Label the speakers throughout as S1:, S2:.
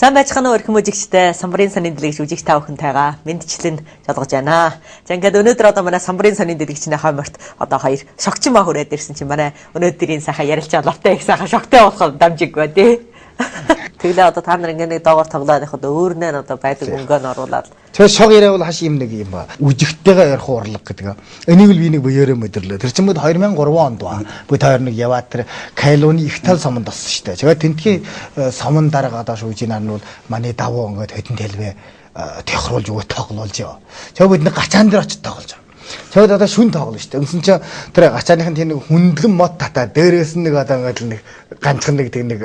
S1: Сайн байцгаана уу эрхэм үзэгчдээ самбарын сонин дэлгэгч үжигч та бүхэнтэйгээ мэндчлэн жолгож байна. За ингээд өнөөдөр одоо манай самбарын сонин дэлгэгчний хойморт одоо хоёр шогчин маа хүрээд ирсэн чинь манай өнөөдрийн сайхан ярилцаа лавтай их сайхан шогтой болох дамжиггүй тий. Тэглээ одоо та нар ингээд нэг доогоор тоглоод явахад өөр нэ одоо байдаг өнгөө нь оруулаад.
S2: Тэгэхээр шог яриа бол хаш юм нэг юм ба. Үжигтэйгээ ярих урлаг гэдэг. Энийг л би нэг буяараа мэдэрлээ. Тэр чинь бид 2003 онд ба. Бид хоёр нэг яваад тэр Кайлуны их тал сомонд болсон шүү дээ. Тэгээд тентхийн сомон дарга одоо шүүжийн нар нь бол манай давуу ингээд хөдөн тэлвэ тохируулж өгөө тоглуулж яа. Тэгээд бид нэг гачаан дээр очиж тоглож. Тэгээд одоо шүн тоглоно шүү дээ. Үндсэн чинь тэр гачааныхын тийм нэг хүндлэн мод татаа дээрээс нь нэг одоо ингээд нэг ганцхан нэг тийм нэг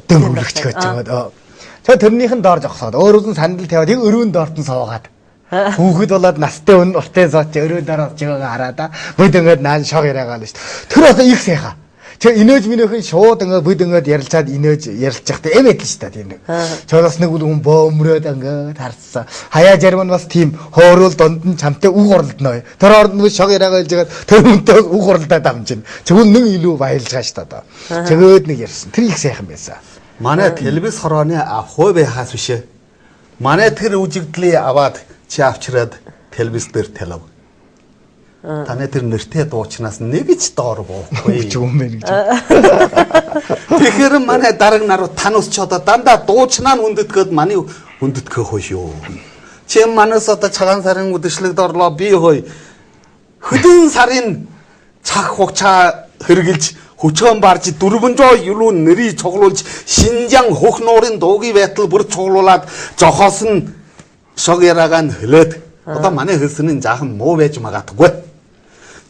S2: дөн хөвлөгч гэж байгаа. Тэгээд тэрнийх нь доор зогсоод өөрөөс нь сандал тавиад яг өрөөнд доорт нь суугаад хүүхэд болоод настай өн уртын сууч өрөөнд доор очиж байгаа хараа да. Бид ингээд наан шог яриагаа л шүү дээ. Тэр одоо их сайхан. Тэр инээж минийхэн шууд ингээд бид ингээд ярилцаад инээж ярилцах та эм эдэл шүү дээ тийм нэг. Тэр бас нэг хүн бөөмрөөд ингээд харсан. Хаяа жарим нь бас тийм хоорол донд нь чамтай үг оролдоно. Тэр оронд нь шог яриагаа хэлж байгаад тэр хүнтэй үг оролдоод амжина. Тэгвэл нэг илүү баялж байгаа шүү дээ одоо. Тэгээд нэг ярьсан. Тэр их сайхан байсан.
S3: Манай телевиз хорооны авах уу байхаас биш ээ. Манай тэр үжигдлийг аваад чи авчираад телевиз дээр талав. Таны тэр нэртэй дуучнаас нэг ч доор буухгүй.
S2: Юм бэ гэж.
S3: Тэгэхээр манай дараг наруу танус ч одоо дандаа дуучнаа нь хүндэтгэхэд манай хүндэтгэх хөөш юу. Чи манаас одоо цагаан сарын үдэшлэгд орлоо би хөөе. Хөдөн сарын цаг хугацаа хэрглэж хүчгэн барж 400 юлуу нэрийг цуглуулж Шинжаан хөх нуурын дуугийн байтал бүр цуглуулад зохоос нь шог яриагаа нь хөлөөд одоо манай хөлсөн нь жаахан муу байж магадгүй.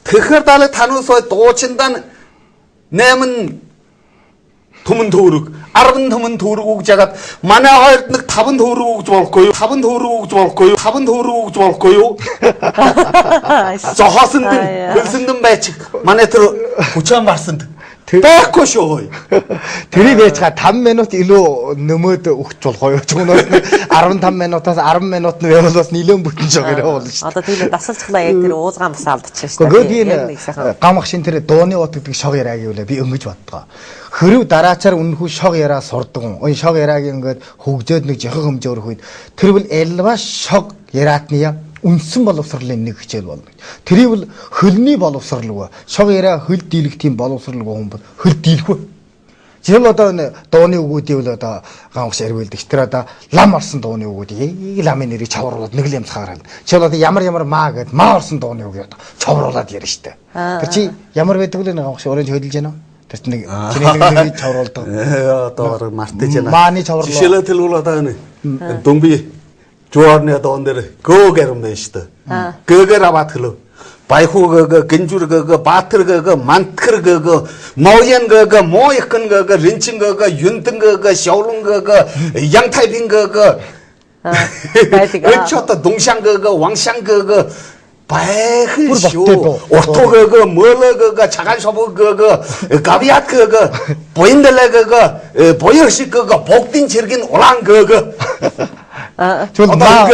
S3: Тэгэхээр далай танус бай дуучиндан 8 түмэн төгрөг 10 түмэн төгрөг өгж ягаад манай хоёрд нэг 5 төгрөг өгж болохгүй юу? 5 төгрөг өгж болохгүй юу? 5 төгрөг өгж болохгүй юу? Зохоосонд нь хөлсөнд нь байж манай тэр хүчэн барсанд байхгүй шүү.
S2: Тэрийг байж га 5 минут илүү нөмөөд өгч болох юу? Түүнээс 15 минутаас 10 минут нь байвал бас нэлээд бүтэн жог яриа болно шүү.
S1: Одоо тэр дасгалжлаа яг тэр уулгаан бас алдчихсан шүү
S2: дээ. Яг нэг гам ах шин тэр дууны ут гэдэг шог яриа гэвэл би өнгөж боддгоо. Хөрөв дараачаар үнэхүү шог яриа сурдаг. Энэ шог яриаг ингээд хөгжөөд нэг жохиг хэмжээ өрөх үед тэр бол элва шог яриатны үндсэн боловсролын нэг хичээл болно. Тэрийг бол хөлний боловсролгүй. Шог яриа хөл дийлэх тийм боловсролгүй хүн бол хөл дийлэхгүй. Жишээл одоо энэ дууны үгүүдийг бол одоо гамгш ярвэлдэг. Тэр одоо лам орсон дууны үгүүдийг ламын нэрийг чавруулад нэг л юм цаарал. Жишээл одоо ямар ямар маа гэд маа орсон дууны үгийг одоо чавруулад ярина штэ. Тэр чи ямар байдаг вэ гамгш өрөөнд хөдөлж яана? Тэр чинь нэг чиний нэг нэрийг чавруулдаг.
S3: Одоо бараг мартаж яана.
S2: Мааны чавруулаа.
S3: Жишээлээ хэлбэл одоо энэ дүнби жуорны доон дээр гөөгэр юм байна шүү дээ. Гөөгэр аваад хэлв. Баяхуу гөөгө, гинжүр гөөгө, баатар гөөгө, мантхэр гөөгө, моян гөөгө, моякын гөөгө, ринчин гөөгө, юнтэн гөөгө, шоулун гөөгө, янтайпин гөөгө. Өч одоо дуншан гөөгө, вангшан гөөгө байх шүү. Ортоо гөөгө, мөлө гөөгө, чагаан шобог гөөгө, гавьяат гөөгө, буяндалай гөөгө, боёршиг гөөгө, богдын чиргэн улаан гөөгө.
S2: Тэгвэл маа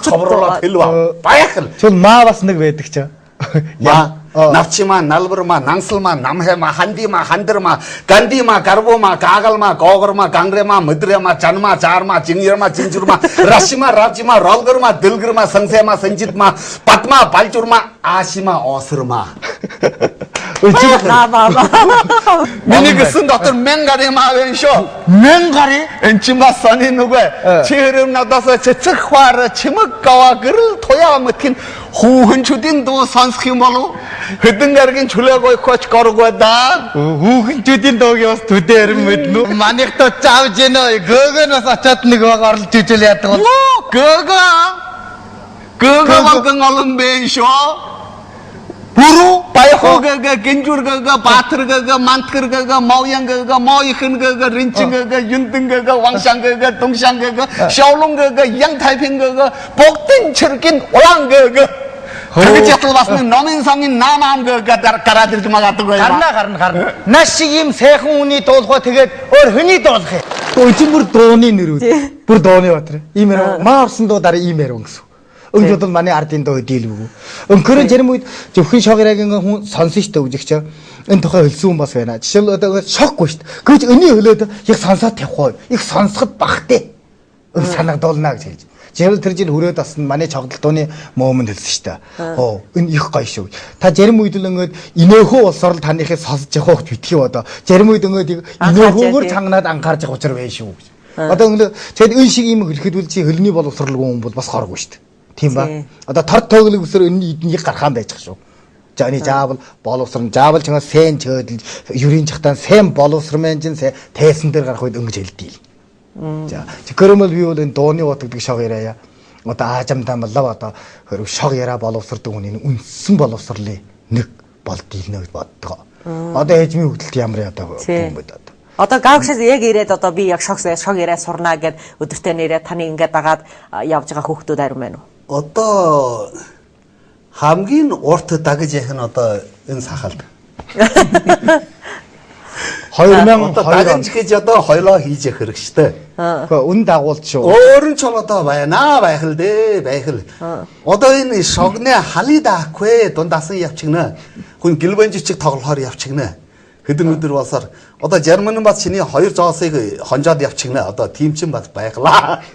S3: човруулаад хэлв. Баяхал.
S2: Тэгвэл маа бас нэг байдаг чи.
S3: Маа навчима, налбарма, нансалма, намхэма, хандима, хандарма, гандима, гарбума, гагалма, гогорма, гангрема, мөдрема, жанма, жаарма, жингэрма, жинжурма, рашима, равжима, ролгорма, дэлгэрма, сансема, санжидма, бадма, балжурма, аашима, осырма. Миний гисэн дотор 1000 гаруй маа байна шүү.
S2: 1000 гаруй?
S3: Эн чинь бас сони нүгэ. Чи хэрэг надаас цэцэг хвар чимэг гава гэрэл туяа мэтгэн хүүхэнчүүдийн дуу сонсох юм болов? Хэдэн гаргийн чөлөө гойхоч горгоо да.
S2: Хүүхэнчүүдийн дууг бас төдөө ярин мэднэ үү? Манийх дуу чавж гэнэ. Гөөгөө бас очоод нэг баг орлож ижил яадаг бол.
S3: Гөөгөө. Гөөгөө болгон олон бэ шүү.
S2: Бүрүү
S3: баяхуу гөөгөө, гинжүр гөөгөө, баатар гөөгөө, мантгэр гөөгөө, моян гөөгөө, моёхэн гөөгөө, ринчин гөөгөө, юндэн гөөгөө, вангшан гөөгөө, дуншан гөөгөө, шоулун гөөгөө, янтайпин гөөгөө, богдын чиргэн улаан гөөгөө. Тэгж ятал бас нэг номын сангийн наамаам гөөгөө гараад ирж магадгүй.
S2: Гарна гарна гарна. Маш шиг юм сайхан үний дуулах тэгээд өөр хөний дуулах юм. Өчиг бүр дууны нэрүүд. Бүр дууны баатар. Ийм яриа. Маа орсон дуу дараа ийм яриа гэсэн. Өнгө бол манай ардын доо дийлвгүй. Өнкөрөн зарим үед зөвхөн шог яриаг ингээ хүн сонсон шүү дээ үжигч. Энэ тухай хөлсөн хүн бас байна. Жишээл одоо шокгүй шүү дээ. Гэвч өний хөлөөд их сонсоод тавихгүй. Их сонсоход багтай. Өн санагдуулна гэж хэлж. Жишээл тэр жил хүрээд асна манай чогдол дууны мөөмөнд хэлсэн шүү дээ. Оо энэ их гоё шүү. Та зарим үед л ингээд инөөхөө болсоор л таныхыг сонсож явах хөт битгий одоо. Зарим үед ингээд инөөхөөр чанганаад анхаарч явах учир байна шүү гэж. Одоо ингээд тэгэд энэ шиг юм хэлэхэд үл чи хөлний боловсралгүй хүн бол бас хоргүй шүү дээ. Тийм ба. Одоо тор тооглог өсөр энэний эднийг гарахаан байж шүү. За энэ жаавал боловсрон жаавал чанга сайн чөөдөл ерийн чахтан сайн боловсрмэн чин тайсан дээр гарах үед өнгөж хэлдэг. За тэгэхэрмэл би бол энэ дууны бот гэдэг шог яриа. Одоо аажамдаа малав одоо хөрөг шог яриа боловсрдог хүн энэ үндсэн боловсрлын нэг болдийлнэ гэж боддог. Одоо ээжмийн хөвгөлт ямар одоо юм бэ одоо.
S1: Одоо гавгшаас яг ирээд одоо би яг шог яриа сурнаа гэд өдөртөө нэрээ таны ингээд дагаад явж байгаа хүүхдүүд ариун байна уу?
S3: Одоо хамгийн урт дагаж явах нь одоо энэ сахалд.
S2: 2002
S3: дагаж гэж одоо хоёлоо хийж явах хэрэг штэ.
S2: Гэхдээ үн дагуулт шүү.
S3: Өөр нь ч одоо байна байх л дээ байх л. Одоо энэ шогны халид аахгүй дундаас нь явчихна. Хүн гэлбэн жижиг тоглохоор явчихна. Хэдэн өдөр болсоор одоо Герман бас чиний хоёр зоосыг хонжоод явчихна. Одоо тийм чинь бас байглаа.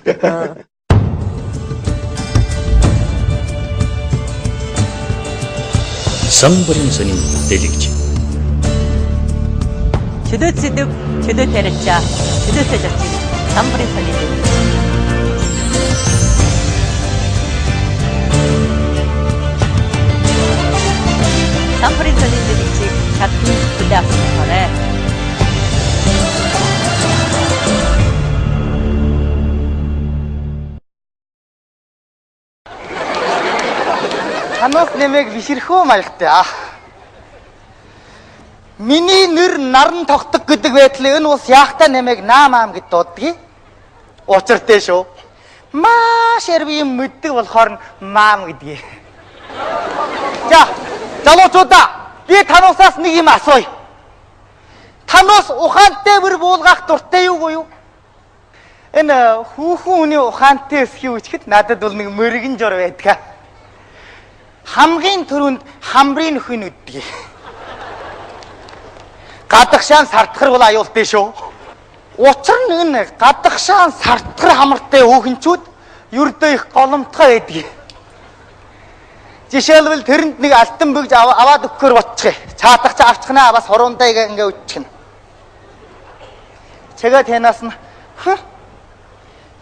S4: Самбарын сонин дэлгэж.
S1: Чөлөөт сэдэв, чөлөөт яриачаа, чөлөөтэй жавчих. Самбарын сонин дэлгэж. Самбарын сонин дэлгчийг чадсан хүлээ авсан болохоор.
S5: Танаас нэмэг бишэрхүү маягтай аа. Миний нэр наран тогтог гэдэг байтал энэ ус яахтай нэмэг наам аам гэд дууддгийг. Учиртай шүү. Маш эрвийн мэддэг болохоор маам гэдгийг. За, залуучуудаа би тануусаас нэг юм асууя. Тануус ухаантай бүр буулгах дуртай юу юу? Энэ хүүхэн хүний ухаантай эсхий үчихэд надад бол нэг мөргөн жор байдаг. Хамгийн түрүүнд хамрын нөхөн үддэг. Гадагшаан сартгар бол аюултай шүү. Учир нь энэ гадагшаан сартгар хамартай хүүхэнчүүд ердөө их голомтгой байдаг. Жишээлбэл тэрэнд нэг алтан бөгж аваад өгөхөөр бодчих. Чаатах чи авчихнаа бас хурундаа ингээ үтчихнэ. Чагаа танаас нь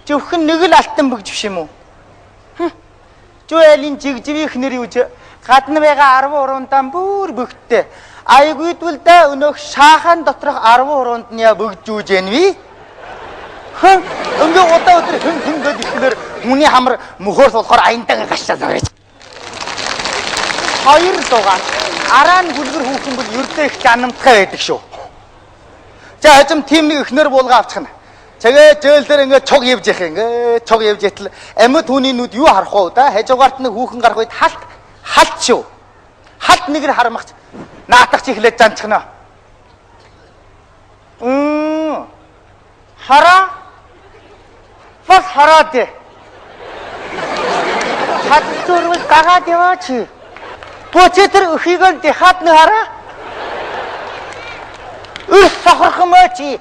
S5: зөвхөн нэг л алтан бөгж биш юм уу? Жуэлин жигживих нэр юуж гадна байгаа 10 уруундаа бүр бөгттэй. Айгүйдвэл да өнөөх шаахан доторх 10 уруунд нь я бөгжүүж янви. Хм ингээ удаа өдөр хм хм гэд ихлээр хүний хамар мөхөөрс болохоор аянтан гашаа зарж. Хоёр дугаар араа нь бүлгэр хүүхэн бол ердөө их жанамтгай байдаг шүү. За хажим тим нэг эхнэр буулга авчихна. Тэгээ зөөлдөр ингээ чог явж явах ингээ чог явж ятал амьд хүний нүд юу харах вэ да хажуугаарт нэг хүүхэн гарах үед халт халт шүү. Халт нэгэр харамгч наатах чи эхлээд занчихна. Хараа бас хараад дээ. Чадварвал дагаад яваа чи. Бөө чи тэр өхийг нь дахиад нэг хараа. Өр сохорх юм аа чи.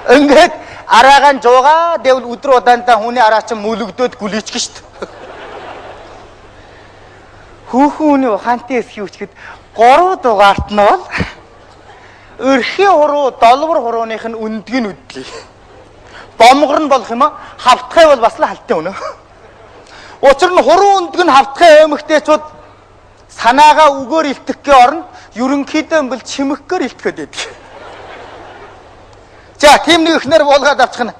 S5: Ингээд араагаан жуугаа дэвэл өдөр удаандаа хүний араа чинь мөлөгдөөд гүлийчих шít. Хүүхэн хүний ухаантай эсхий үчихэд 3 дугаарт нь бол өрхийн хуруу долвор хурууных нь өндгийг нь үдлээ. Бомгор нь болох юм аа хавтгай бол бас л халтын өнөө. Учир нь хуруу өндөг нь хавтгай аймагтэйчүүд санаагаа үгээр илтгэхгээ оронд ерөнхийдөө бол чимэггээр илтгэхэд байдаг. За тийм нэг эхнэр буулгаад авчихна.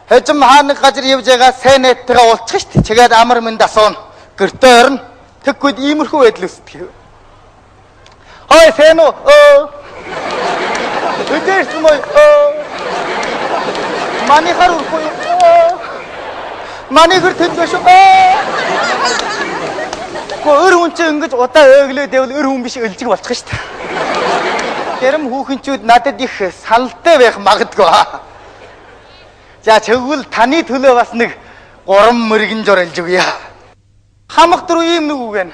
S5: Хожим хаа нэг газар явж байгаа сайн найттайгаа уулзах шүү дээ. Чигээд амар мэнд асууна. Гэртээ орно. Тэгвэл иймэрхүү байдал үүсдэг. Хой сайн уу? Өдөрч юм уу? Манайхаар өрөхгүй юу? Манайхэр тэнд биш үү? Гэхдээ өр хүн чинь ингэж удаа өглөө дэвэл өр хүн биш өлжиг болчих шүү дээ. Зарим хүүхэнчүүд надад их саналтай байх магадгүй. За тэгвэл таны төлөө бас нэг 3 мөргөн жор өлж өгье. Хамаг дөрөв ийм нэг үг байна.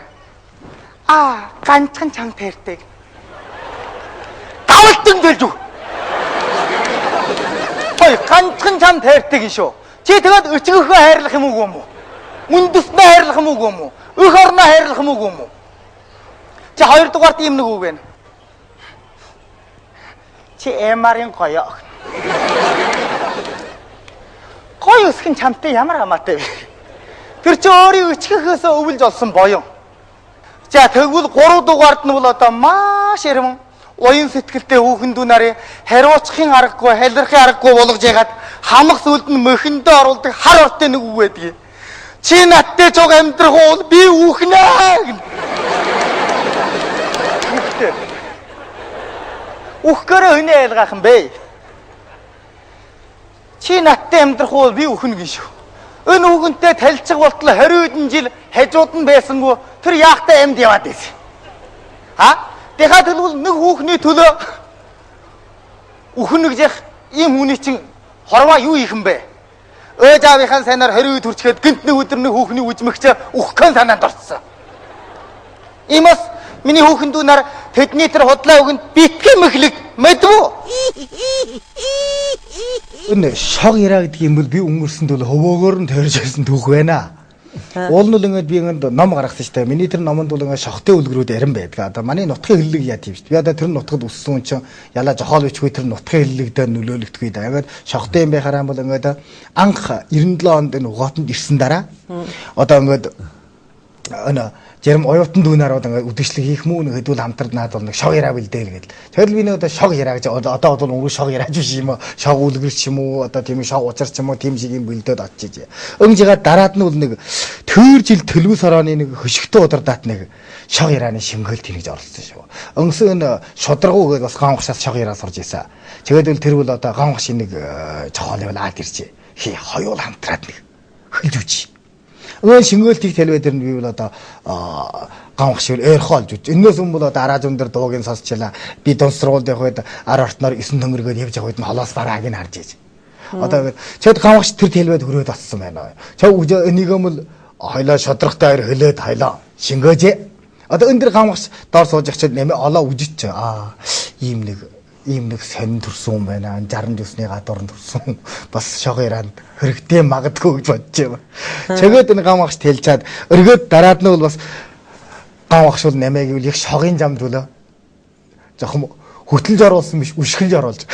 S5: Аа, ганцхан чам таартай. Давалтан дэлж өг. Хой, ганцхан чам таартай гин шүү. Чи тэгээд өчгөхөө хайрлах юм уу юм уу? Үндэснээ хайрлах юм уу юм уу? Өх орноо хайрлах юм уу юм уу? Чи хоёр дугаарт ийм нэг үг байна. Чи эмарын гоё. Гоё өсгөн чамтай ямар хамаатай вэ? Тэр чи өөрийн өчгөхөөсөө өвлж олсон боён. За тэгвэл 3 дугаард нь бол одоо маш эрмэн уян сэтгэлтэй хүүхэн дүү нарын хариуцахын аргагүй, халирхын аргагүй болгож ягаад хамаг сүлд нь мөхөндөө оруулдаг хар ортой нэг үг байдаг. Чи надтай цуг амьдрах уу? Би үхнэ гэнэ. Үхтэй. Үхгээрээ хөнөө айлгаах юм бэ? Чи надтай амьдрах уу? Би үхнэ гин шүү. Энэ хүүхэнтэй талцах болтол 20 хэдэн жил хажууд нь байсангүй тэр яахтай амьд яваад байсан. А? Дахиад хэлбэл нэг хүүхний төлөө үхнэ гэж яах ийм хүний чинь хорваа юу хийх юм бэ? Өөж аавынхаа сайнаар 20 төрчгээд гинт нэг өдөр нэг хүүхний үжмэгч үхэх санаанд орсон. Иймээс миний хүүхэн дүү нар тэдний тэр худлаа үгэнд битгий мэхлэг мэдвүү.
S2: Энэ шог яраа гэдэг юм бол би өнгөрсөн төл хөвөөгөр нь тойрж байсан түүх байна. Уул нь бол ингээд би ингээд ном гаргасан шүү дээ. Миний тэр номонд бол ингээд шогтын үлгэрүүд ярин байдаг. Одоо манай нутгийн хэллэг яа тийм шүү дээ. Би одоо тэр нутгад өссөн чинь ялаа жохоол бичгүй тэр нутгийн хэллэг дээр нөлөөлөгдөхгүй да. Ингээд шогтын юм байхаар юм бол ингээд анх 97 онд энэ угаатанд ирсэн дараа одоо ингээд энэ зарим оюутан дүү нарууд ингээд үдшилэг хийх мүү нэг хэдүүл хамтраад наад бол нэг шог яраа бэлдээл гэдэг. Тэгэл би нэг одоо шог яраа гэж одоо бол өнгөрөө шог яриач биш юм уу? Шог үлгэр ч юм уу? Одоо тийм шог учир ч юм уу? Тийм шиг юм бэлдээд очиж. Өнгө жигаа дараад нь бол нэг төр жил төлөв сорооны нэг хөшигтэн удардаат нэг шог ярааны шимгэлт хийнэ гэж оролцсон шүү. Өнгөсөн энэ шударгуу гэдээ бас ган гушаас шог яраа сурж исэн. Тэгээд л тэр бол одоо ган гушийн нэг жохоол явал аад иржээ. Хий хоёул хамтраад нэг хөлж үжи. Өн шингээлтийг тэлвэ дээр нь би бол одоо ган гашиг ойрхоо олж үз. Энээс өмнө бол одоо араа зүүн дээр дууг нь сонсчлаа. Би дунс сургуульд явах үед ар ортноор 9 төмөргөөд явж явах үед нь холоос барааг нь харж иж. Одоо чад ган гаш тэр тэлвэд хүрээд очсон байна. Чав энийгөө мөл хойлоо шодрохтой хоёр хөлөөд хойлоо шингээжээ. Одоо энэ дэр ган гаш доор сууж явах нэмээ олоо үжиж. Аа ийм нэг сонин төрсөн юм байна. 69-ны гадуур нь төрсөн. Бас шог яранд хэрэгтэй магадгүй гэж бодож байна. Чөгөөд энэ гам агш тэлчаад өргөөд дараад нь бол бас гам агш бол нэмээ гэвэл их шогийн зам төлөө. Жохон хөтөлж оруулсан биш, үшгэлж оруулж.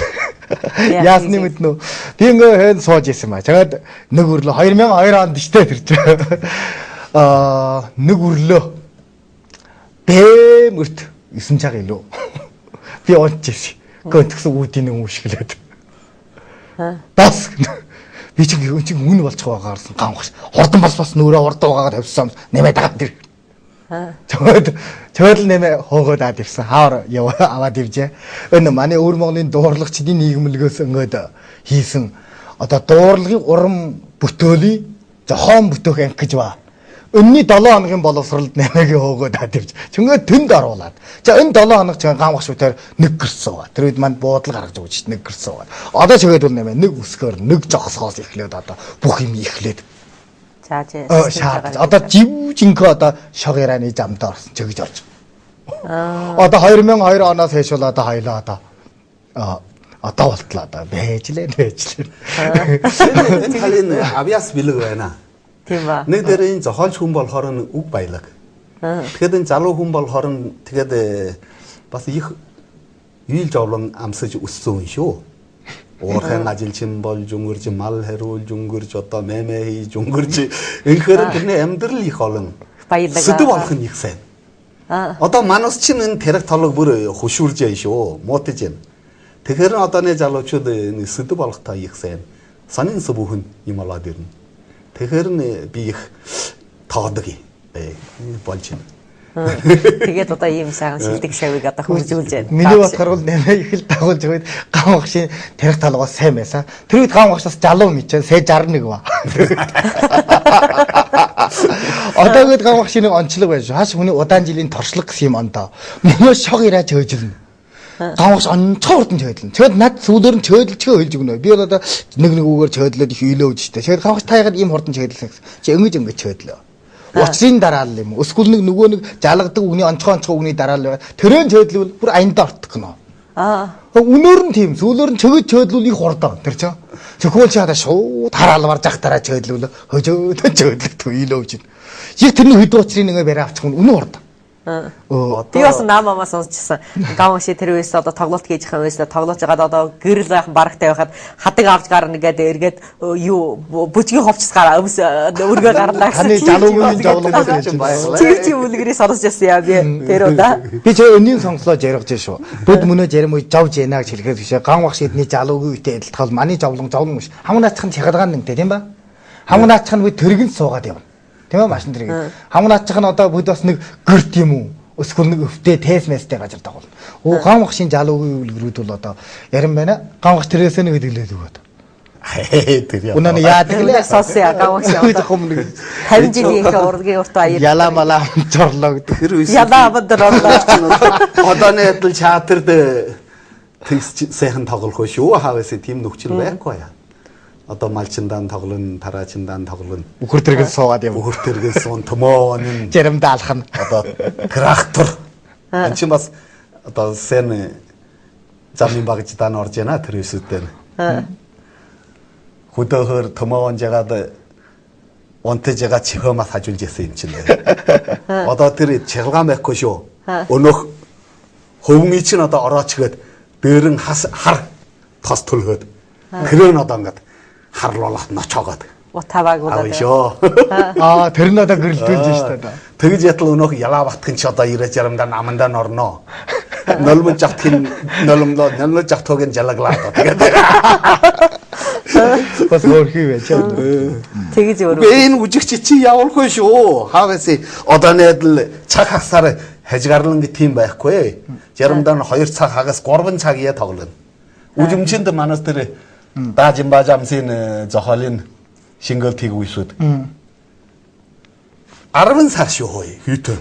S2: Яасны мэднэ үү? Би ингээ хэн сууж исэн маа. Чагаад нэг өрлөө 2002 онд штэ тэр чинь. Аа нэг өрлөө бэмөрт 9 цаг илүү. Би унтчихсэн. Гэнтгсэн үүдийн нэг үшгэлээд. Бас би чи үн болчих байгаарсан ган гош. Хурдан бас нүрээ хурдан угаагаад тавьсан нэмээ дагаад ир. Чөөд л нэмээ хоогоод аад ирсэн. Хаар яв аваад иржээ. Энэ манай өвөр Монголын дуурлагчдын нийгэмлэгөөс ингээд хийсэн одоо дуурлagын урам бүтөөлийн зохион бүтээх анги гэж ба. Өнний 7 хоногийн боловсролд нэмээгээ хөөгөөд авч чөнгээ тэнд оруулаад. За энэ 7 хоног ч гам гаш үтээр нэг гэрсэн ба. Тэр үед манд буудлал гаргаж өгч нэг гэрсэн ба. Одоо чөгээд бол нэмээ нэг үсгээр нэг жогсоос эхлээд одоо бүх юм эхлээд.
S1: За за.
S2: Одоо жив жинхэнэ одоо шог ярианы замд орсон чөгж орж. Одоо 2002 оноос хойш бол одоо хоёлоо одоо болтлоо одоо байж лээ байж лээ.
S3: Энэ талын авьяас бэлэг байна.
S1: Тийм ба.
S3: Нэг дээр энэ зохиолч хүн болохоор нь үг баялаг. Тэгэхээр энэ залуу хүн болохоор нь тэгээд бас их үйл жовлон амсаж өссөн шүү. Уурхайн ажилчин болж өнгөрч, мал хариулж өнгөрч, одоо мэмэ хийж өнгөрч. Үнэхээр тэрний амьдрал их олон.
S1: Баялаг.
S3: Сэдв болох нь их сайн. Одоо манус чинь энэ тэрэг толог бүр хөшүүрж яа шүү. Муутаж байна. Тэгэхээр одооны залуучууд энэ сэдв болох та их сайн. Сонин сэбүүхэн юм болоод ирнэ. Тэгэхээр би их тоодог болж байна.
S1: Тэгээд одоо ийм сайхан шилдэг шавыг одоо хөржүүлж байна.
S2: Миний бодохоор бол нэмээ их л дагуулж байгаад гам багшийн тарих талгаас сайн байсан. Тэр үед гам багш бас залуу мэдсэн. Сая 61 ба. Одоо гээд гам багшийн нэг онцлог байж. Хаш хүний удаан жилийн туршлага гэсэн юм ондоо. Мөнөө шог ираж хөөжлөнө. Гам багш онцгой хурдан чөөдлөн. Тэгэд над сүүлээр нь чөөдөлчгөө хөлж өгнө. Би бол одоо нэг нэг үгээр чөөдлөөд их илөө өгч штэ. Тэгэд гам багш та ягаад ийм хурдан чөөдлсөн гэсэн. Чи ингэж ингэж чөөдлөө. Учрын дараа л юм. Эсвэл нэг нөгөө нэг жалгадаг үгний онцгой онцгой үгний дараа л тэрэн чөөдлөвл бүр аяндаа ортдог гэнэ. Өнөөр нь тийм, сүүлөөр нь чөгөж чөөдлүүл их хурдан тэр чинь. Зөвхөн чи хадаа шууд хар алвар жах дараа чөөдлүүл хожөөд чөөдлөх илөөж. Яг тэрний хөдөө учрын нэг барай авчих нь үнэн хурдан.
S1: Би бас наамаа сонсчихсан. Гав шиг тэр үес одоо тоглолт хийж байгаа үес тоглож байгаад одоо гэрэл байхан барагтай байхад хадаг авч гарна гэдэг эргээд юу бүжгийн ховчс гараа өмс өргөө гарлаа
S2: гэсэн. Таны жалуугийн жовлон гэж
S1: байна. Тэр чи үлгэрийг сонсож байсан яа би тэр удаа.
S2: Би ч өнийн сонслоо жаргаж шүү. Бүд мөнөө жарим үе жовж яана гэж хэлэхээс биш. Ган вах шидний жалуугийн үетэй адилтгал манай жовлон жовлон биш. Хамаг наацх нь чагадагаан нэгтэй тийм ба. Хамаг наацх нь би төргөнд суугаад явна. Тийм ээ машин тэрэг. Хамаг наацх нь одоо бүд бас нэг гэрт юм уу? Эсвэл нэг өвтэй тэс мэстэй газар тоглоно. Оо ган вах шин жалуугийн үлгэрүүд бол одоо ярин байна. Ган вах тэрээсээ нэг хэдэглээд өгөөд.
S3: Тэр яа.
S2: Үнэ нь яадаг лээ
S1: сонсъё яа ган вах шин. 50 жилийн их урлагийн урт аяр.
S2: Ялаа малаа амжорлоо гэдэг.
S3: Тэр үс.
S1: Ялаа амжорлоо.
S3: Одооны адил чатард тэгс сайхан тоглох шүү. Хаваас тийм нөхцөл байхгүй яа. Одоо малчиндаан тоглоно, тараачиндаан тоглоно.
S2: Үхэр тэргэн суугаад юм.
S3: Үхэр тэргэн суун, томоон
S2: жарамдаа алхна.
S3: Одоо трактор. Энд чинь бас одоо сайн замын багждаан орж яана тэр үсүүдэн. Хөдөөхөр томоон жагаад онтэж байгаа чихөөмас хажуулж ясан юм чинь. Одоо тэр чиглгаан байхгүй шүү. Өнөөх хөвгний чинь одоо орооч гээд дээрэн хас хар тос төлгөөд. Тэр нь одоо ингээд харлуулах ночоогоод.
S1: Утаваагүй
S3: шүү.
S2: Аа тэр нь одоо гэрэлтүүлж штэ одоо.
S3: Тэгж ятал өнөөх ялаа батгын чи одоо ирэж ярамдаа намандаа норно. Нолмон жавтхин нолмлоо нолмон жавтхогийн жалаглаа одоо тэгээд.
S2: Бас өөрхий байж.
S1: Тэгж өөр.
S3: Би энэ үжигч чи явуулахгүй шүү. Хаавэс одоо нэдл цаг хагасаар хажигарлан гэх тийм байхгүй. Жарамдаа нь 2 цаг хагас 3 цаг яа тоглоно. Үжимчинд манаас тэр Даажин баажамсын зохиолын шингэлтийг үйсүүд. 10 сар шүү хөөе хүйтэй.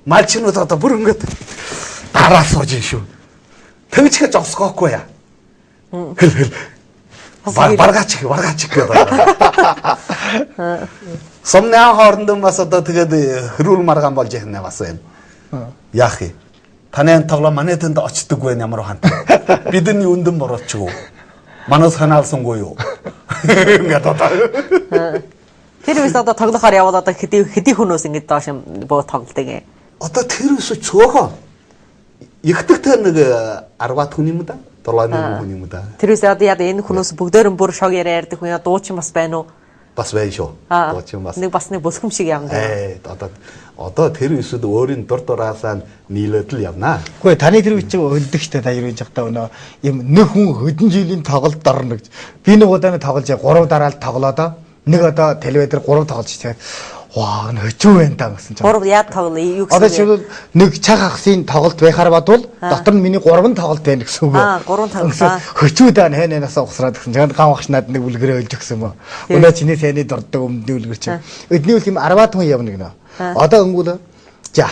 S3: Малчнууд одоо бүр ингээд дараа сууж ин шүү. Тэгжхэ зогсгоохгүй яа. Хэл хэл. Баргаач баргаач гэдэг. Сомны хоорондон бас одоо тэгээд хөрүүл маргаан болж яхна бас юм. Яах юм? Таны тоглоом манай тэнд очдөг вэ ямар хант. Бидний үндэн борооч юу. Манаас ханаалсангүй юу? Ингээд одоо.
S1: Тэр үес одоо тоглохоор явал одоо хэдий хүнөөс ингээд доош бөө тоглодог юм.
S3: Одоо тэр үс цөөхөн. Ихтэгтэй нэг 10 хүн юм да. 7 хүн юм да.
S1: Тэр үс одоо яа энэ хүнөөс бүгдээр нь бүр шог яриа ярьдаг хүн дуучин бас байна уу?
S3: Бас байна шүү. Дуучин бас.
S1: Нэг бас нэг бүсгэм шиг явна.
S3: Одоо тэр үсэд өөрийн дур дураасаа нийлээд л явна.
S2: Үгүй таны тэр үе чинь өлдөг штэ та юу гэж та өнөө юм нэг хүн хөдөн жилийн тоглолт орно гэж. Би нэг удаа нэг тоглож 3 дараалал тоглоод нэг одоо телевизээр 3 тоглож чихэд ваа хөчүү байна та гэсэн чинь.
S1: 3 яа тоглоо юу гэсэн.
S2: Одоо жишээлбэл нэг цаг хагасын тоглолт байхаар бодвол дотор нь миний 3 тоглолт байна гэсэн үг.
S1: Аа 3 тоглолт.
S2: Хөчүү даа хэнээс ухсраад гэсэн. Чанд ган багш надад нэг үлгэрээ өлж өгсөн юм. Өнөө чиний сайны дурддаг өмнөний үлгэр чинь. Эдний үл юм 10 хүн явна гинэ. Одоо өнгөл за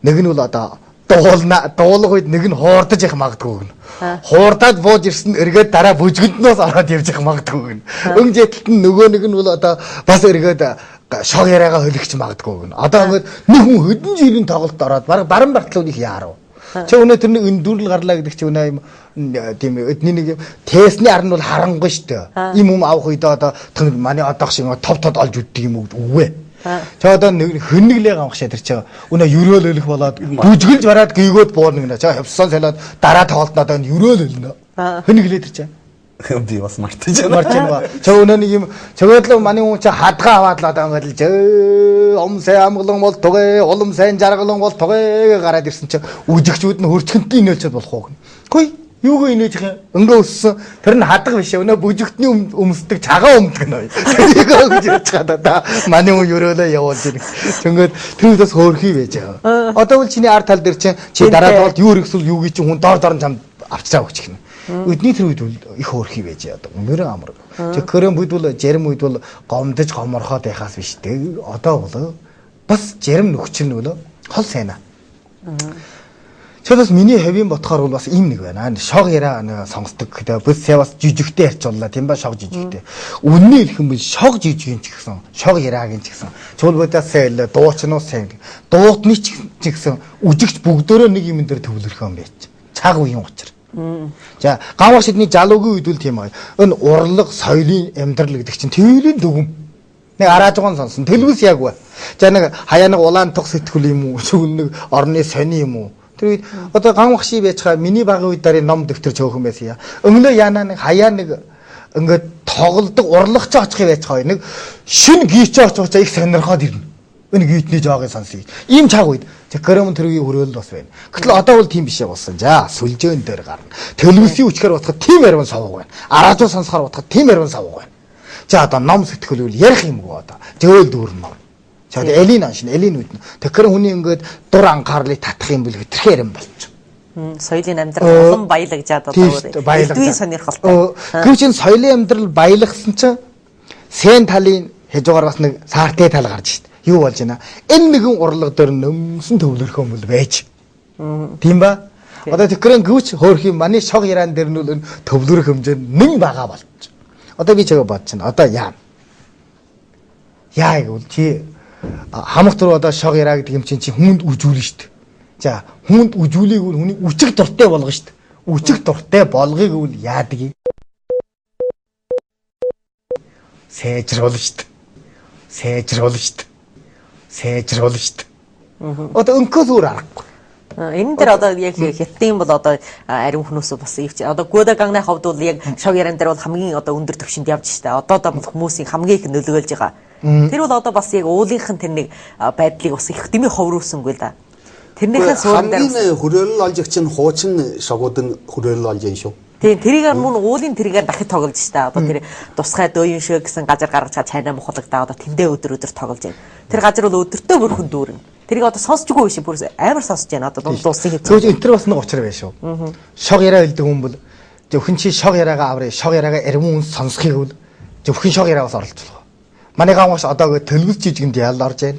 S2: нэг нь бол одоо дуулна дуулах үед нэг нь хуурдаж явах магадгүй гэнэ. Хуурдаад бууж ирсэн эргээд дараа бүжгэнднээс ороод явж явах магадгүй гэнэ. Өнгө жэдэлт нь нөгөө нэг нь бол одоо бас эргээд шог яриагаа хөлөгч магадгүй гэнэ. Одоо ингээд нэг хүн хөдөн жилийн тоглолт ороод баг баран бартлууд их яарав. Чи өнөө тэр нэг өндүрл гарлаа гэдэг чи өнөө юм тийм эдний нэг тесний ар нь бол харангүй шүү дээ. Им юм авах үед одоо манай одоох шиг тов тод олж үддэг юм үгүй. Чи одоо нэг хөннөглээ гамх шээ тэр чи өнөө ерөөл өлөх болоод бүжгэлж бараад гийгөөд буурна гинэ. Чи хавсан солиод дараа тоглолтод одоо ерөөл өлнө. Хөннөглээ тэр чи.
S3: Би бас мартаж байна.
S2: Мартаж байна. Чи өнөө нэг юм чөгөөдлөө манай хүн чи хадгаа аваад л одоо ингээд л ом сайн амгалан бол тугэ, улам сайн жаргалан бол тугэ гараад ирсэн чи үжигчүүд нь хөрчгөнтний инээлчэд болох уу гэнэ. Хөөе юуг инээж юм? Өнгө өссөн. Тэр нь хадга биш. Өнөө бүжигтний өмсдөг чагаа өмдөг нэ. Тэрийг өгч ярьж байгаа да. Манай хүн ерөөлөө явуулж ирэх. Тэнгүүд тэр үед бас хөөрхий байж байгаа. Одоо бол чиний ард тал дээр чинь чи дараа тоглолт юу хэрэгсэл юуг чинь хүн дор дор нь чамд авчраа өгч гинэ. Өдний тэр үед их хөөрхий байж одоо үнээр амар. Тэгэхээр бид бол жарим үед бол гомдож гоморхоод байхаас биш дээ. Одоо бол бас жарим нөхцөл нь бол хол сайна. Тэгэхээр бас миний хувийн бодохоор бол бас ийм нэг байна. Шог яриа нэг сонсдог гэдэг. Бүс бас жижигтэй ярьчуллаа. Тийм ба шог жижигтэй. Үнний хэлэх юм бол шог жижигэн ч гэсэн, шог яраагийн ч гэсэн. Чуулбадаас сайн дуучнуу сайн. Дуутны ч гэсэн үжигч бүгдөө нэг юм дээр төвлөрөх юм байж. Цаг үеийн учир. За гавар шидний жалуугийн үед үл тийм аа. Энэ урлаг соёлын амьдрал гэдэг чинь тэвлийн дүгм. Нэг араажгон сонсон. Тэлвэс яг ба. За нэг хаяа нэг улаан тух сэтгүүл юм уу? Шүгэн нэг орны сони юм уу? Тэр үед одоо ган багши байж байгаа миний багын үед дарын ном дэвтэр чөөхөн байсан я. Өмнөө яана нэг хаяа нэг ингээд тоглодог урлагч очих байж байгаа нэг шин гийч очих их сонирхоод ирнэ. Энэ гийтний жоогыг сонсъё. Ийм цаг үед Зекэрм тэр үеийн хүрээлэл бас байна. Гэтэл одоо бол тийм биш болсон. За сүлжээн дээр гарна. Төлөвсийн үчгээр бодоход тийм ариун савг байна. Араажуу сонсохоор бодоход тийм ариун савг байна. За одоо ном сэтгэлүүл ярих юмгүй одоо. Зөөл дүүрэн ном. За элийн аншин элийн үед тэгэхээр хүний ингээд дур анхаарлыг татах юм бол хэтэрхий юм болчих.
S1: Соёлын амьдрал улам баялагжаад одоо өөр элдвийн сонирхолтой.
S2: Гэвч энэ соёлын амьдрал баялагсан чинь сайн талын хажуугаар бас нэг саартай тал гарч шít. Юу болж байна? Энэ нэгэн урлаг дээр нөмсөн төвлөрөх юм бол байж. Тийм ба? Одоо тэгэхээр гэвч хөөрхийн манай шог яриан дээр нь бол төвлөрөх хэмжээ нэн бага болчих. Одоо би чагаа бодож байна. Одоо яа? Яа гэвэл чи хамаг тур одоо шог яраа гэдэг юм чинь чи хүнд үжүүлнэ шүү дээ. За хүнд үжүүлээг үл хүний үчиг дуртай болгоно шүү дээ. Үчиг дуртай болгоёг үл яадаг юм? Сайжруулна шүү дээ. Сайжруулна шүү дээ. Сайжруулна шүү дээ. Одоо өнкөөс өөр аргагүй.
S1: Энэ дээр одоо яг хятадын бол одоо ариун хүмүүс бас их одоо Гүдагангны хувьд бол яг шог яран дээр бол хамгийн одоо өндөр түвшинд явж штэ. Одоо да бол хүмүүсийн хамгийн их нөлөөлж байгаа. Тэр бол одоо бас яг уулынх нь тэр нэг байдлыг бас их дэмий ховруулсангүй л да. Тэрнийхээ суурин дээр
S3: хамгийн хүрээлэл олж их чинь хуучин шогууд нь хүрээлэл олж юм шүү.
S1: Тийм, тэрийг мөн уулын тэргээр дахид тоглож штэ. Одоо тэр тусгай дөөйн шөө гэсэн газар гаргаж чаа цайнаа мухалагдаа одоо тэндээ өдөр өдөр тоглож байна. Тэр газар бол өдөртөө бүр хүн дүүрнэ. Тэрийг одоо сонсчгүй биш бүр амар сонсож байна. Одоо дунд дуусны хэвчээ.
S2: Зөвхөн энэ төр бас нэг учир байна шүү. Шог яриа хэлдэг хүн бол зөвхөн чи шог яриагаа авраа, шог яриагаа эрмэн хүн сонсохыг бол зөвхөн шог яриа бас оролцуулах. Манай гам бас одоо төлөвс жижигэнд ял орж байна.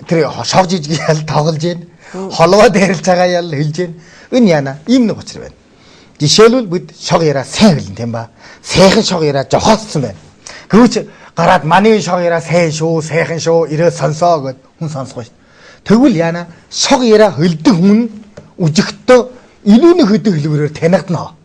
S2: Тэр шог жижиг ял тоглож байна. Холвоо дээрл цагаа ял хэлж байна. Энэ яана ийм нэг учир байна. Жишээлбэл бид шог яриа сайн хэлнэ тийм ба. Сайхан шог яриа жохооссон байна. Гэвч гараад манай шог яриа сайн шүү, сайхан шүү, ирээ сонсоо гэд хүн сонсгоо шүү. Тэгвэл яана шог яриа хөлдөг хүн үжигтөө илүү нэг хөдөө хэлбэрээр танигдана.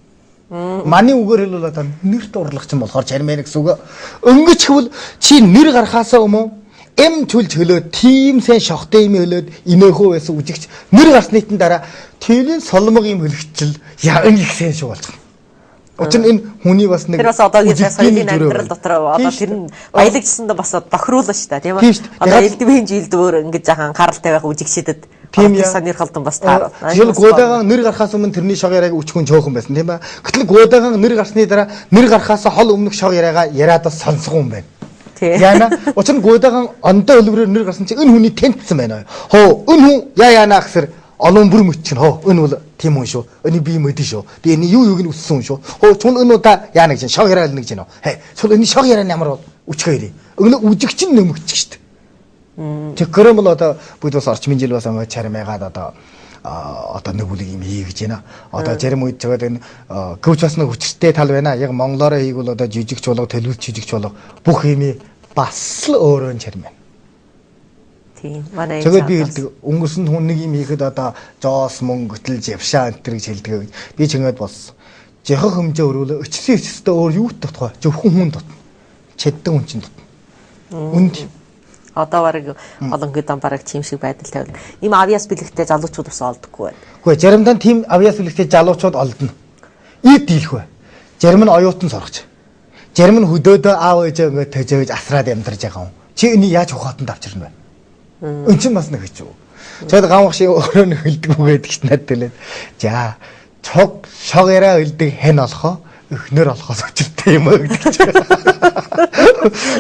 S2: Манай үгээр хэлбэл одоо нэрт урлагч юм болохоор чармэн гэсэн үг. Өнгөч хөвл чи нэр гарахаасаа өмнө эм чүлж хөлөө тийм сайн шогтой юм хөлөөд инөөхөө байсан үжигч нэр гарсныхын дараа тэлийн соломог юм хөлөгчл яа энэ их сайн шүү болж байгаа. Учир нь энэ хүний бас нэг
S1: тэр бас одоогийн соёлын амьдрал дотор одоо тэр нь баялагжсандаа бас бохируулна шүү дээ тийм ээ. Одоо элдвийн жилд өөр ингэж жаахан анхааралтай байх үжигчдэд тийм сонирхолтой бас таарна.
S2: Жишээл Гудагаан нэр гарахаас өмнө тэрний шог яриаг өчгөн чөөхөн байсан тийм ээ. Гэтэл Гудагаан нэр гарсны дараа нэр гарахаас хол өмнөх шог яриагаа яриад бас сонсгон юм байна. Яана учир нь Гудагаан ондоо хөлбөрөөр нэр гарсан чинь энэ хүний тэнцсэн байна. Хоо энэ хүн яа яана гэсэр олон бүр мөч чинь хоо энэ бол тийм хүн шүү. Энэ би мэдэн шүү. Би энэ юу юуг нь өссөн хүн шүү. Хоо чун энэ удаа яана гэж шог яриа л нэг жинэ. Хэ чун энэ шог яриа нь ямар бол өчгөө ирээ. Өгнө үжигч нь нөмөгч шүү дээ. Тэгэхээр бол одоо бүгд бас орчмын жил бас өнгө чармайгаад одоо одоо нэг бүлэг юм хий гэж байна. Одоо зарим үед чагаад энэ гөвч бас нэг хүчтэй тал байна. Яг монголоороо хийгвэл одоо жижигч болго, төлөвч жижигч болго бүх юмий бас л өөрөө чармай.
S1: Тийм. Манай
S2: тэгээд би хэлдэг өнгөрсөн хүн нэг юм хийхэд одоо жоос мөнгө хөтөл жавшаа энэ төр гэж хэлдэг гэж. Би ч ингэж болсон. Жохох хэмжээ өрөөлөө өчсөн өчсөдөө өөр юу татах вэ? Зөвхөн хүн татна. Чаддаг хүн чинь татна. Үн тийм.
S1: Одоо бараг олонгийн бараг тийм шиг байдал тавил. Ийм авиас бэлэгтэй залуучууд бас олдохгүй байна.
S2: Үгүй заримдаа тийм авиас бэлэгтэй залуучууд олдно. Ид дийлэх бай. Зарим нь оюутан сурагч. Зарим нь хөдөөдөө аав ээжээ ингээд төжөөж асраад амьдарч байгаа юм. Чи энийг яаж ухаатанд авчирна вэ? Эн чинь бас нэг хэцүү. Тэгэд гам шиг өөрөө нэг хөлдөг үгээд гэж надад хэлээд. За цог шог яриа хөлдөг хэн олохоо өхнөр олохоос учиртай юм аа гэдэг чинь.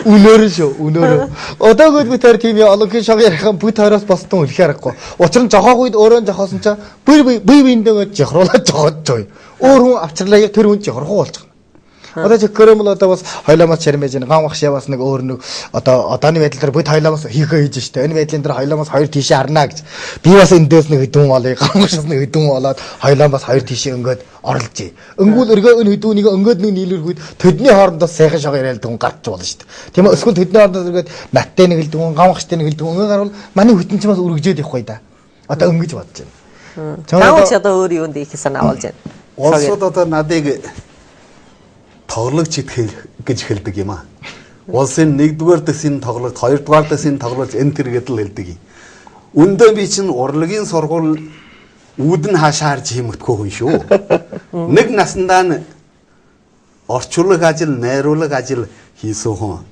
S2: Үнээр шүү, үнээр. Одоогод би тэр тийм олонхын шог яриахан бүт хойроос бостон үлэх аргагүй. Учир нь жохоог үед өөрөө жохоосон чинь бие биендээ жохруулаад жохоод жоо. Өөр хүн авчирлаа яг тэр хүн жохрох болчих. Одоо чөкөрөм бол одоо бас хоёлоомос чармэж ган багшаа бас нэг өөр нэг одоо одооны байдал дээр бид хоёлоомос хийхээ хийж штэ. Энэ байдлын дээр хоёлоомос хоёр тийшээ харна гэж. Би бас эндээс нэг хэдэн олъё, ган багшаас нэг хэдэн олоод хоёлоомос хоёр тийшээ өнгөд оролжээ. Өнгүүл өргөө энэ хэдүүнийг өнгөд нэг нийлүүрхүүд тэдний хоорондоо сайхан шог яриад хүн гарч болно штэ. Тийм ээ эсвэл тэдний хоорондоо өргөөд наттай нэг хэлдэг хүн, ган багштай нэг хэлдэг хүн өнгө гарвал манай хүтэн ч бас өргөжөөд явахгүй да. Одоо өнгөж бодож байна.
S1: Ган багш одоо өөр юунд их санаа болж байна.
S3: Улсууд одоо надыг тоглогч гэж хэлдэг юм аа. Улсын 1-р дэсийн тоглогч, 2-р дэсийн тоглогч энэ төр гэдэл хэлдэг юм. Үндэ би чинь урлагийн сургууль үүдэн хаашаа харж хиймэтгүй хүн шүү. Нэг насандаа нь орчуулга ажил, найруулга ажил хийсэн хүн.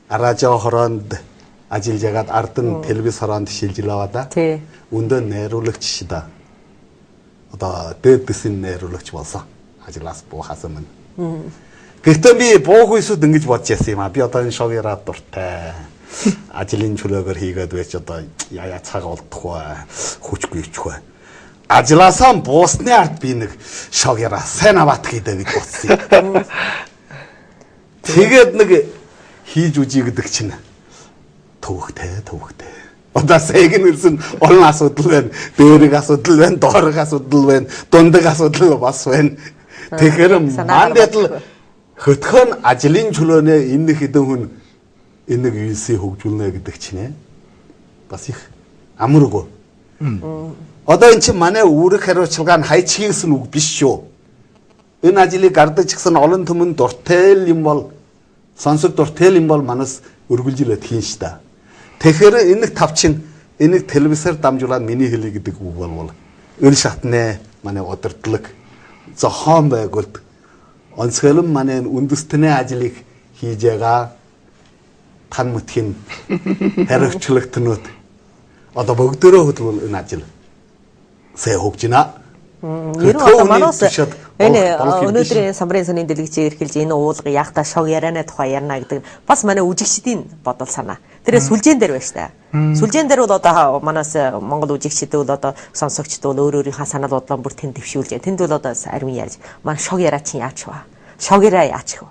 S3: Аражаа хороонд ажиллаж ягаад ард нь телевиз хороонд шилжил аваа да. Үндэ найруулагч шид. Одоо дээд дэсийн найруулагч болсон. Ажлаас буухаас өмнө. Гэхдээ би буух үйсүүд ингэж бодож ясан юм аа. Би одоо энэ шог яриад дуртай. Ажлын чөлөөгөр хийгээд байж одоо яя цаг олдох вэ? Хүчгүй ичих вэ? Ажлаасаа буусны ард би нэг шог яриа сайн аваат хийдэ гэж бодсон юм. Тэгээд нэг хийж үзье гэдэг чинь төвөгтэй. Одоо сайг нь ирсэн олон асуудал байна. Дээрэг асуудал байна, доорог асуудал байна, дундаг асуудал бас байна. Тэгэхээр мандатл хөтхөн ажлын чөлөөнөө энэ хэдэн хүн энэ нэг юуси хөгжүүлнэ гэдэг чинь бас их амаргүй. Одоо эн чинь манай үүрэг хариуцлага нь хайчгийсэн үг биш шүү. Энэ ажлыг гардаг ч гэсэн олон түмэн дуртай юм бол сонсог дуртай юм бол манаас өргөлжлээд хийн ш та. Тэгэхээр энэ тавчин энийг телевизээр дамжуулаад миний хэлий гэдэг үг бол өл шатнэ манай удирдлаг зохион байгуулалт онцгойлон манай үндэстний ажлыг хийж байгаа тан мөтхийн хариуцлагатнууд одоо бүгдөө хөдөлгөөн энэ ажил сайн хөгжинэ.
S1: Ер нь одоо манаас энэ өнөөдрийн самбарын санын дэлгэгчийг эрхэлж энэ уулга яахта шог ярианы тухай ярина гэдэг бас манай үжигчдийн бодол санаа. Тэрээ сүлжээн дээр байна штэ. Сүлжээн дээр бол одоо манаас Монгол үжигчд бол одоо сонсогчд бол өөр өөрийнхөө санал бодлоо бүр тэнд дэвшүүлж. Тэнд бол одоо ариун ярьж манай шог яриа чинь яач вэ? Шог яриа яач вэ?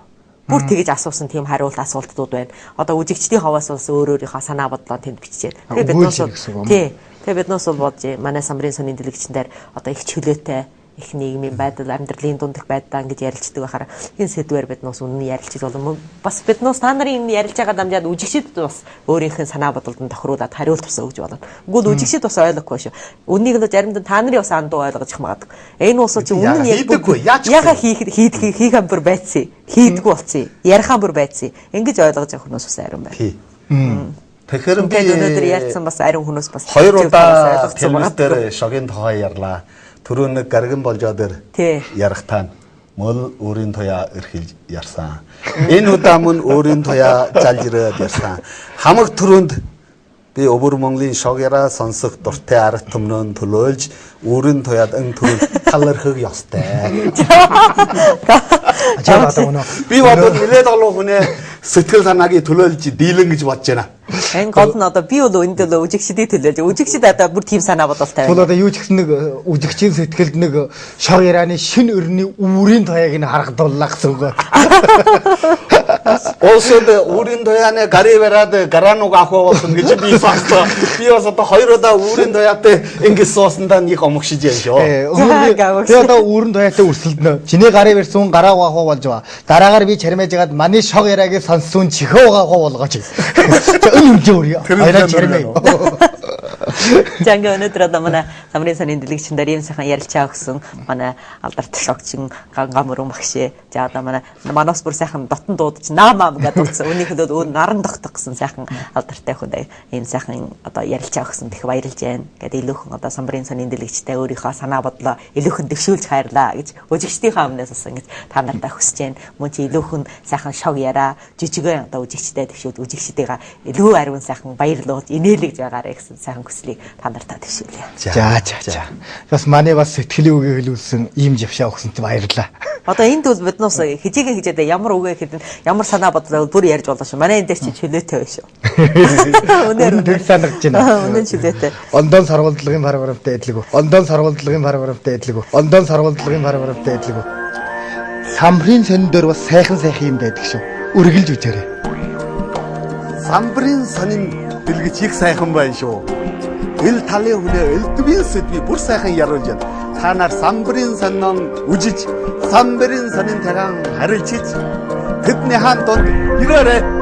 S1: Бүр тэгэж асуусан тийм хариулт асуултууд байна. Одоо үжигчдийн хаваас бас өөр өөрийнхөө санаа бодлоо тэнд биччихээ. Тэгээ биднээс тий. Тэгээ биднээс бол бодож манай самбарын сонин дэлгэгчэн дээр одоо их чөлөөтэй их нийгмийн байдал, амьдралын дунд их байдлаа ингэж ярилцдаг байхаар энэ сэдвээр биднээс үнэн ярилцж болно. Бас биднээс та нарын энэ ярилж байгаа дамжаад үжигчд бас өөрийнх нь санаа бодолд нь тохируулаад хариулт бас өгж болно. Үгүй л үжигчд бас ойлгохгүй шүү. Үннийг л заримдаа та нарын бас андуу ойлгож магадгүй. Энэ улс чи үнэн
S3: ярьдаггүй.
S1: Яга хийх юм бүр байцсан. Хийдэггүй болцсон. Ярих юм бүр байцсан. Ингэж ойлгож байгаа хүмүүс бас ариун байна.
S3: Тэгэхээр би
S1: өнөөдөр ярьсан бас ариун хүмүүс бас
S3: хоёр удаа телевиз дээр шогийн тухай ярьлаа. Түрүү нэг гарган болжоо дээр ярих тань мөл өөрийн туяа эрхэлж ярьсан. Энэ удаа мөн өөрийн туяа залж ирээд ярьсан. Хамаг түрүүнд би өвөр Монголын шог яриа сонсох дуртай ард түмнөө төлөөлж өөрийн туяад эн түрүүнд талархах ёстой. Би бодвол нэлээд олон хүнээ сэтгэл санааг төлөөлж дийлэн гэж бодож байна.
S1: Энэ гол нь одоо би бол энд л үжигчдийг төлөөлж үжигчд одоо бүр тийм санаа бодолтой
S2: байна. Тэгвэл одоо юу ч гэсэн нэг үжигчийн сэтгэлд нэг шог ярианы шин өрний үүрийн туяаг нь харагдууллаа гэсэн үг.
S3: Улсууд үүрийн туяаны гарын бариад гараануг авах болсон гэж би сонслоо. Би бас одоо хоёр удаа үүрийн туяатай ингэж суусандаа нэг омгшиж яа шүү.
S2: Би одоо үүрийн туяатай өрсөлдөнө. Чиний гарын барьсан хүн гараа угаах болж ба. Дараагаар би чармаж ягаад манай шог яриагийг сонссон чихээ угаах болгооч. Энэ хэмжээ өрье. Хоёроо чармаа.
S1: За ингээ өнөөдөр одоо манай самрын санын дэлгэгчэн дээр ийм сайхан ярилцаа өгсөн манай алдарт шогчин ганга мөрөн багшээ. За одоо манай манаас бүр сайхан дотн дуудаж наам аам гэдээ дуудсан. Үүний төлөө өөр наран тогтох гэсэн сайхан алдартай хүн ийм сайхан одоо ярилцаа өгсөн. Тэг баярлж байна. Гэт илүүхэн одоо самрын санын дэлгэгчтэй өөрийнхөө санаа бодлоо илүүхэн дэвшүүлж хайрлаа гэж үжигчдийнхээ өмнөөс бас ингэж та нартай хүсэж байна. Мөн чи илүүхэн сайхан шог яриа жижигэн одоо үжигчтэй дэвшүүлж үжигчдийгаа илүү ариун сайхан баярлуулж инээлгэж байгаарэ гэсэн сайхан хүслийг та нартай дэвшүүлье.
S2: За за за. Бас манай бас сэтгэлийн үгээ хэлүүлсэн ийм жавшаа өгсөнт баярлалаа.
S1: Одоо энд бол биднээс хижээгээ хижээдээ ямар үгээ хэлэн ямар санаа бодлоо бүр ярьж болно шүү. Манай энэ дээр чи чөлөөтэй байна шүү.
S2: Үнээр тэг санагдаж байна.
S1: Үнэн чөлөөтэй.
S2: Ондон саргууллагын програмтай адилгүй. Ондон саргууллагын програмтай адилгүй. Ондон саргууллагын програмтай адилгүй. Самбрын сонин дээр бас сайхан сайхан юм байдаг шүү. Үргэлж үзээрэй.
S3: Самбрын сонин дэлгэж их сайхан байна шүү. Ил талын хүнээ элдвийн сэдвийг бүр сайхан яриулж байна. Та нар самбрын сонин үжиж, самбрын сонин тагаан харилцаж тэдний хаан дунд ирээрэй.